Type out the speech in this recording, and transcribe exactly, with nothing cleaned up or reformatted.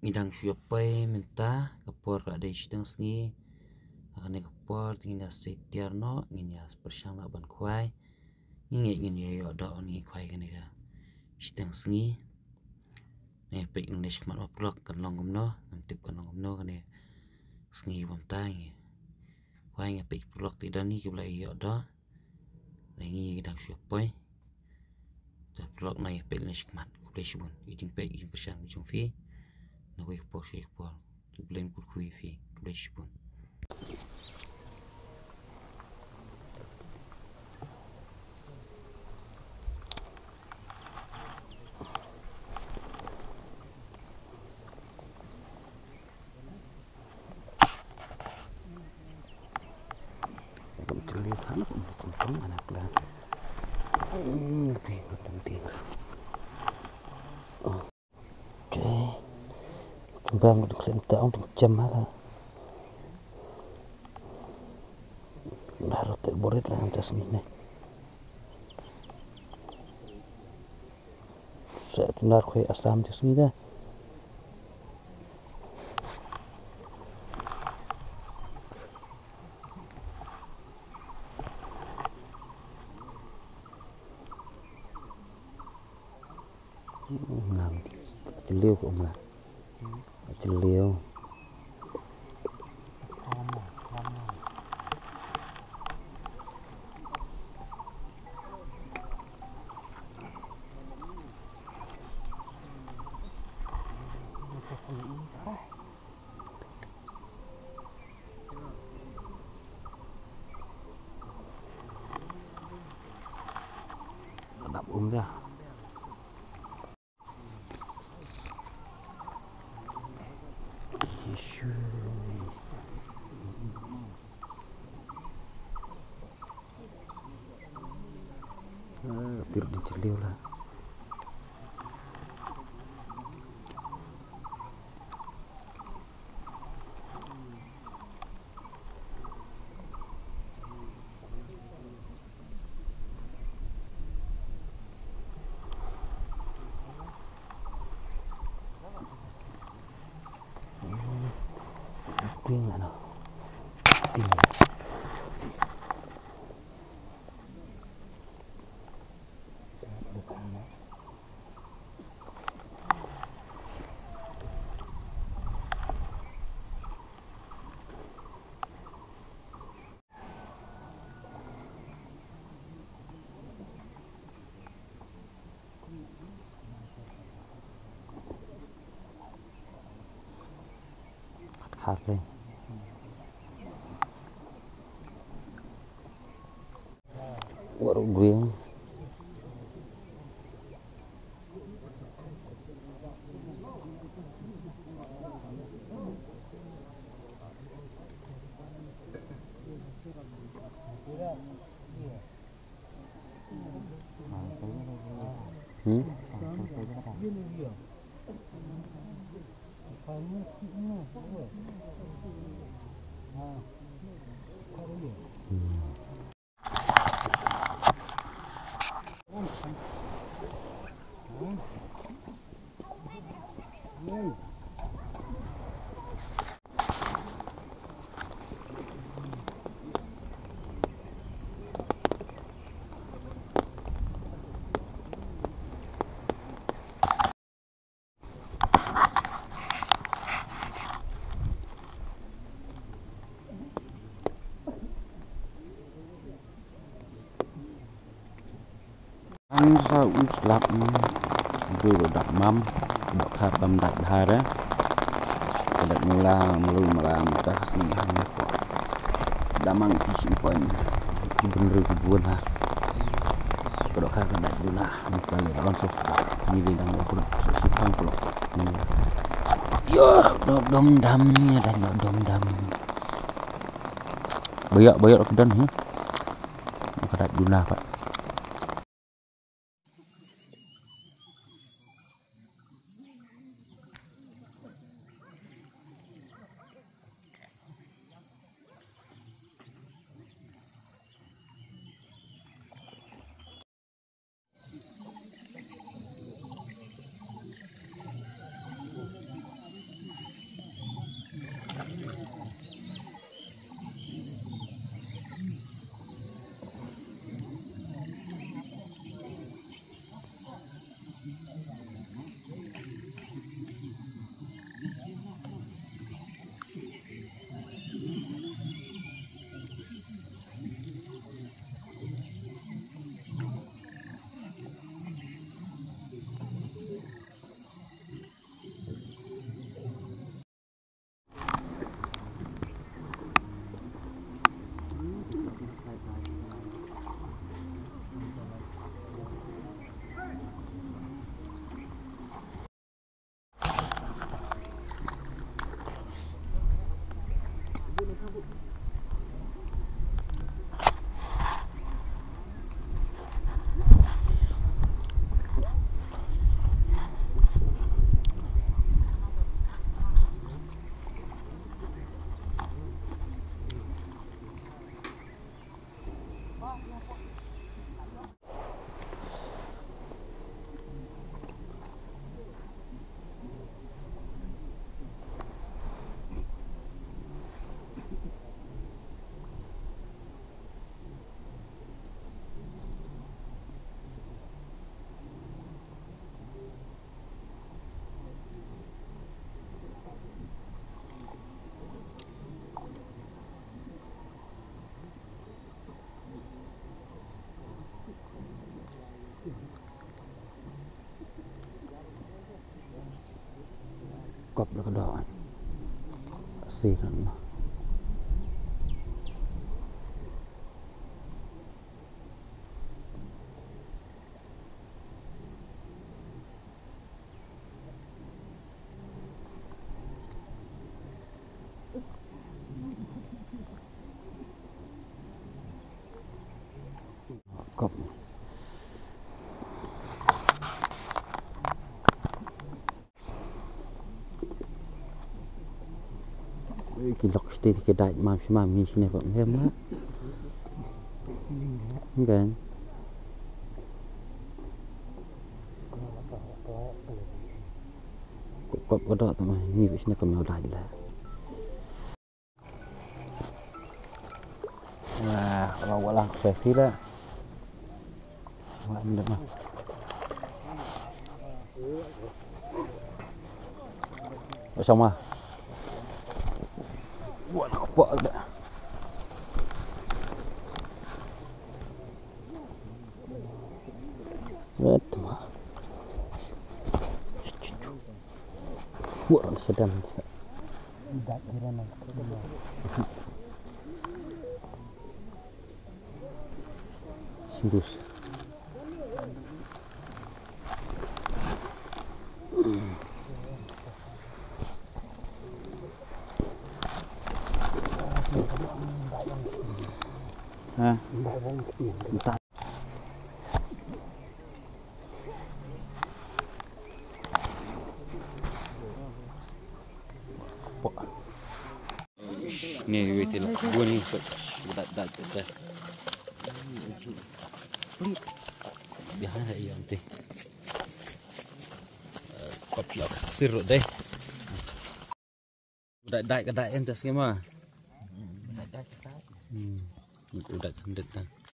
ngi dang shu ïa poi mynta, ka por ka dei shiteng sngi. Ha kane ka por te ngin ïa sei tiar noh, ngin ïa pyrshang lah ban khwai. Ngi ngeit ngin ïa ïoh doh ngi khwai kane ka shiteng sngi. Ngi peit ngi shikmat ma paralok kan long kumno, ngam tip kan long kumno kane sngi bam ta ngi. Khwai ngi peit paralok te don ni ki ba la ïoh doh. Ngi ngi dang shu poi. Te paralok ngi peit ngi shikmat. Khublei shibun. Ïa jingpeit ïa jingpyrshang jong phi. Na kawei ka por sha kawei ka por. Te Blei un kyrkhu ïa phi. Khublei shibun. Kum chuli than kum kum kum anak la. Hmm, pi kum kum tin. Oh. Okay. Kum bam kum khlem ta ong kum chem ha la. Dah rotet borit la anta sini ne. Sa tu nar khoi Assam tu sini dah. Ngam. Chiliu ko ngam. Chiliu. Dap um dah. Yesu. Ah, tir di chelio lah. Ping ano. Ping. Khat khat le. Waru green. Hmm? Hmm. Ang sa u slap ni, dei ba dak mam, dak kha bam dak dhar, eh. Ka dak mula mulu mara mata ka sni hang ko. Damang ki sim poin, ki bynru ki bun ha. Ka dak kha ka dak bun ha, ni ka le ron so. Ni le dang ko so si pang ko. Ni. Yo, dok dom dam ni, ada dok dom dam. Bayak bayak ka dan ni. Ka dak bun ha ka. Kop da ka doh. Si kan. Kop. Ki lok state ki dait mam shi mam ngi shine pap hem na. Kan. Kop kop kodok tu ma ngi shine kam dait la. Wah, wah, wah, lah, saya sila. Wah, ini dah. Bersama. Wah, nak kepak dah. Wah, tu mah. Wah, sedang. Sembus. Ha? Entah. Ni wei ti la. Dua ni. Dait, dait, dait. Biasa ya, iya, nanti. Kop lok sir deh. Dait, dait, dait, em, tas ngema. Dait, dait, dait. Hmm. Udah candit dah.